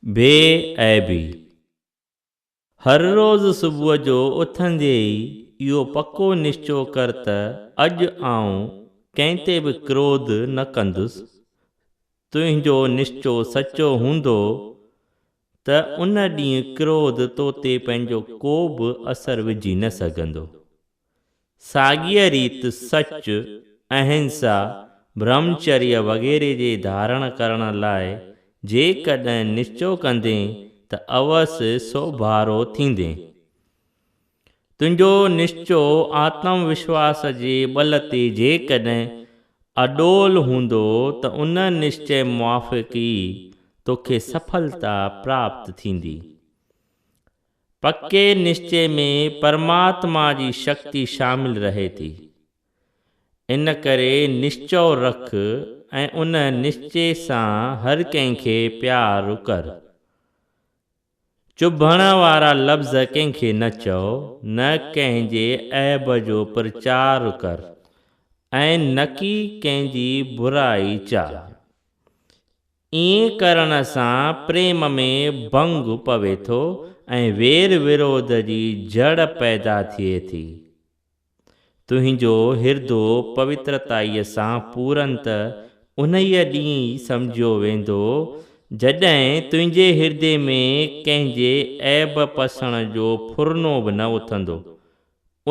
بي عيبي. هر روز صبح جو اٿندي ئي اهو پڪو نشچو ڪر ته اڄ آئون ڪنهن تي به ڪروڌ نه ڪندس. تنهنجو نشچو سچو هوندو ته ان ڏينهن ڪروڌ تو تي پنهنجو ڪو به اثر وجهي نه سگهندو. ساڳيء ريت سچ، اهنسا، برهمچريه وغيره جي ڌارڻ ڪرڻ لاء جيڪڏهن نشچو ڪندين ته اوس سوڀارو ٿيندين. تنهنجو نشچو آتم وشواس جي ٻل تي جيڪڏهن اڏول هوندو ته ان نشچي موافق ئي توکي سڦلتا پراپت ٿيندي. پڪي نشچي ۾ پرماتما جي شڪتي شامل رهي ٿي. ان ڪري نشچو رک ۽ ان نشچي سان هر ڪنهن کي پيار ڪر. چڀڻ وارا لفظ ڪنهن کي نه چئو، نه ڪنهن جي عيب جو پرچار ڪر ۽ نڪي ڪنهن جي برائي چاهه. ائين ڪرڻ سان پريم ۾ ڀنگ پوي ٿو ۽ وير وروڌ جي جڙ پيدا ٿئي ٿي. تنهنجو هردو پوترتائيء سان پورن ته انهيء ڏينهن ئي سمجهيو ويندو، جڏهن تنهنجي هردي ۾ ڪنهن جي عيب پسڻ جو ڦرنو به نه اٿندو.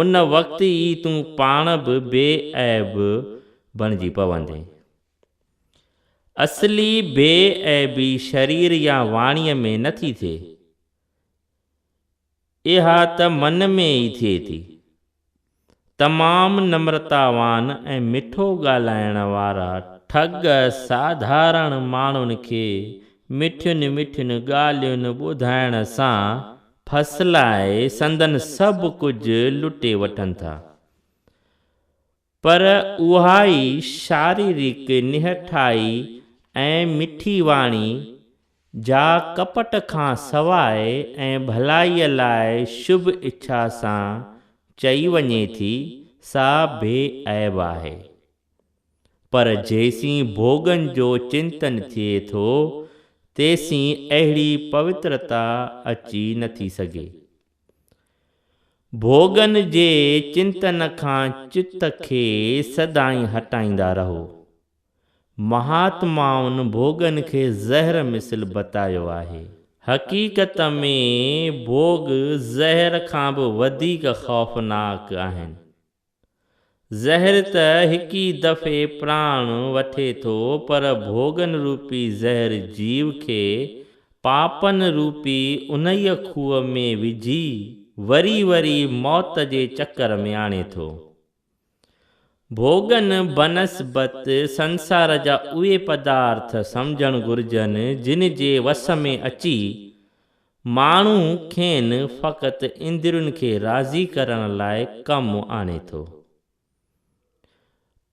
ان وقت ئي تون پاڻ به بي عيب بڻجي پوندين. اصلي بي عيبي شرير يا واڻيء ۾ نٿي ٿئي. اها ته من ۾ ئي ٿئي ٿي. تمام نمرتاوان ۽ مٺو ڳالهائڻ وارا ٺڳ ساڌارڻ ماڻهن کي مٺين مٺين ڳالهين ٻڌائڻ سان ڦسلائي سندن سڀ ڪجهه لٽي وٺن ٿا. پر اها ئي شاريرڪ نهٺائي ۽ مٺي واڻي، جا ڪپٽ کان سواء ۽ ڀلائيء لاء شڀ اڇا سان چئي وڃي ٿي، سا بي عيب آهي. پر جيسين ڀوڳن جو چنتن ٿئي ٿو، تيسين اهڙي پوترتا اچي نٿي سگهي. ڀوڳن جي چنتن کان چت کي سدائين هٽائيندا رهو. مهاتمائن ڀوڳن کي زهر مثل بتايو آهي. حقيقت ۾ ڀوڳ زهر کان به وڌيڪ خوفناڪ آهن. زهر ته هڪ ئي دفعي پراڻ وٺي ٿو پر ڀوڳن روپي زهر جيو کي پاپن روپي انهيء کوهه ۾ وجهي وري وري موت جي چڪر ۾ آڻي ٿو. ڀوڳن بنسبت سنسار جا اهي پدارٿ سمجهڻ گهرجن جن جي وس ۾ اچي ماڻهو کين فقط اندرين کي راضي ڪرڻ لاء ڪم آڻي ٿو.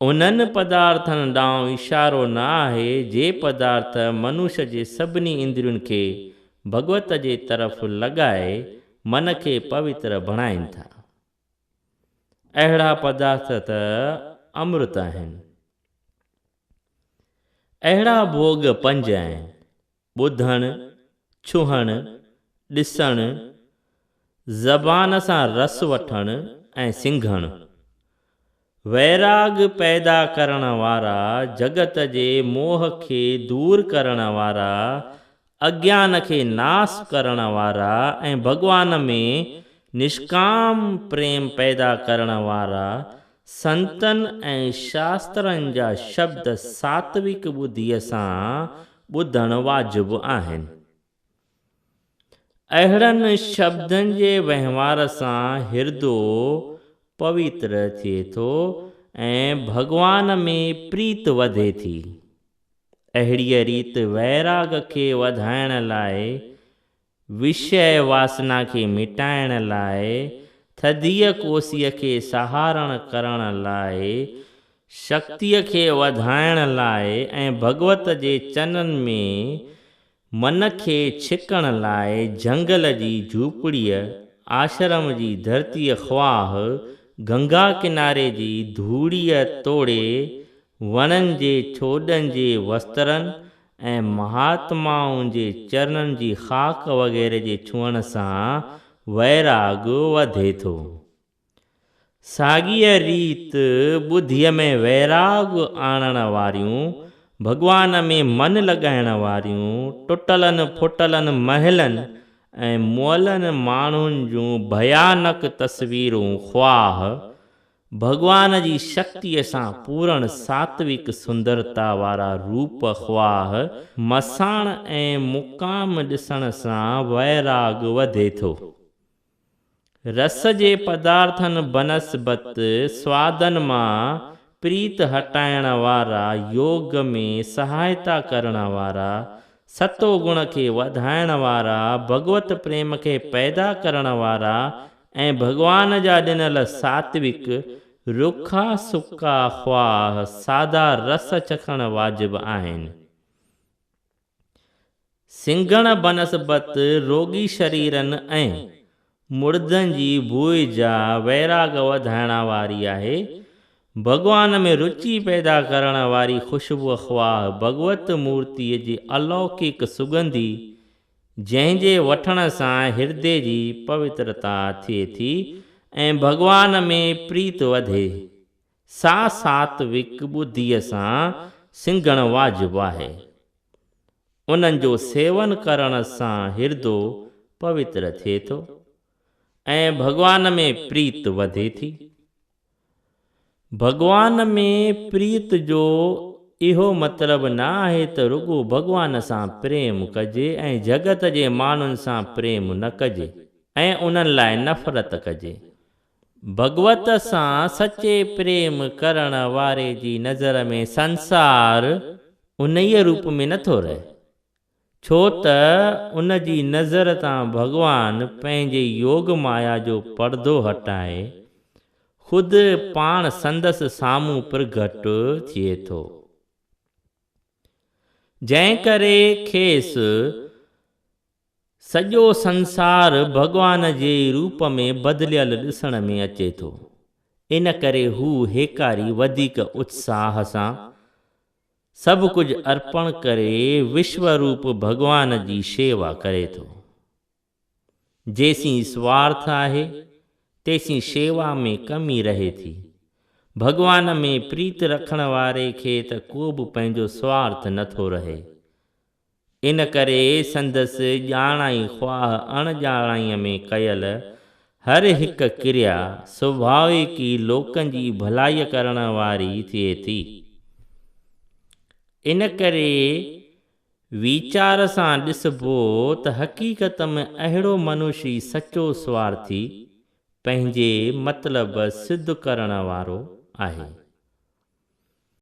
انهن پدارٿن ڏانهن اشارو نه آهي، جي پدارٿ منوش جي سڀني اندرين کي ڀڳوت جي طرف لڳائي من کي پوتر بڻائين ٿا. اهڙا پدارٿ ته امرت آهن. اهڙا ڀوڳ پنج آهن. ٻڌڻ، ڇهڻ، ڏسڻ، زبان سان رس وٺڻ ۽ سنگهڻ. ويراڳ پيدا ڪرڻ وارا، جڳت جي موهه کي دور ڪرڻ وارا، اگيان کي ناس ڪرڻ وارا ۽ ڀڳوان ۾ نشڪام پريم پيدا ڪرڻ وارا سنتن ۽ شاسترن جا شبد ساتوڪ ٻڌيء سان ٻڌڻ واجب آهن. اهڙن شبدن جي وهنوار سان هردو پوتر ٿئي ٿو ۽ ڀڳوان ۾ پريت وڌي ٿي. اهڙيء ريت ويراڳ کي وڌائڻ لاء وشيه واسنا کي مٽائڻ لاء، ٿڌيء ڪوسيء کي سهارڻ ڪرڻ لاء، شڪتيء کي وڌائڻ لاء ۽ ڀڳوت جي چرنن ۾ من کي ڇڪڻ لاء جهنگل جي جهوپڙيء، آشرم جي ڌرتيء خواهه گنگا ڪناري جي ڌوڙيء توڙي وڻن جي ڇوڏن جي وسترن ۽ مهاتمائن جي چرنن جي خاڪ وغيره جي ڇهڻ سان ويراڳ وڌي ٿو. ساڳيء ريت ٻڌيء ۾ ويراڳ آڻڻ واريون، ڀڳوان ۾ من لڳائڻ واريون، ٽٽلن ڦٽلن محلن ۽ مئلن ماڻهن جون ڀيانڪ تصويرون خواهه ڀڳوان جي شڪتيء سان پورڻ ساتوڪ سندرتا وارا روپ خواهه مساڻ ۽ مقام ڏسڻ سان ويراڳ وڌي ٿو. رس جي پدارٿن بنسبت سوادن مان پريت هٽائڻ وارا، يوگ ۾ سهائتا ڪرڻ وارا، ستو گڻ کي وڌائڻ وارا، ڀڳوت پريم کي پيدا ڪرڻ وارا ۽ ڀڳوان جا ڏنل ساتوڪ رکا سڪا خواهه سادا رس چکڻ واجب آهن. سنگهڻ بنسبت روڳي شريرن ۽ مڙدن جي بوء جا ويراڳ وڌائڻ واري آهي، ڀڳوان ۾ رچي پيدا ڪرڻ واري خوشبوء خواهه ڀڳوت مورتيء جي الوڪڪ سڳنڌي، جنهن جي وٺڻ سان هردي جي پوترتا ٿئي ٿي ۽ ڀڳوان ۾ پريت وڌي، سا ساتوڪ ٻڌيء سان سنگهڻ واجب آهي. انهن جو سيون ڪرڻ سان هردو پوتر ٿئي ٿو ۽ ڀڳوان ۾ پريت وڌي ٿي. ڀڳوان ۾ پريت جو اهو مطلب نه آهي ته رڳو ڀڳوان سان پريم ڪجي ۽ جڳت جي ماڻهن سان پريم نه ڪجي ۽ انهن لاء نفرت ڪجي. ڀڳوت سان سچي پريم ڪرڻ واري جي نظر ۾ سنسار انهيء روپ ۾ نٿو رهي، ڇو ته ان جي نظر تان ڀڳوان پنهنجي يوگ مايا جو پردو هٽائي خود پاڻ سندس سامهون پرگهٽ ٿئي ٿو. جنهن ڪري کيس سڄو سنسار ڀڳوان جي ئي روپ ۾ بدليل ڏسڻ ۾ اچي ٿو. ان ڪري هو هيڪاري وڌيڪ اتساهه سان سڀ ڪجهه ارپڻ ڪري وشو روپ ڀڳوان جي شيوا ڪري ٿو. جيسين سوارٿ آهي، تيسين شيوا ۾ ڪمي رهي ٿي. ڀڳوان ۾ پريت رکڻ واري کي ته ڪو به پنهنجو سوارٿ نٿو رهي. ان ڪري سندس ڄاڻائي خواهه اڻ ڄاڻائيء ۾ ڪيل هر هڪ ڪريا سڀاويڪ ئي لوڪن جي ڀلائيء ڪرڻ واري ٿئي ٿي. ان ڪري ويچار سان ڏسبو ته حقيقت ۾ اهڙو منش ئي سچو سوارٿي، پنهنجي مطلب سڌ ڪرڻ وارو آهي.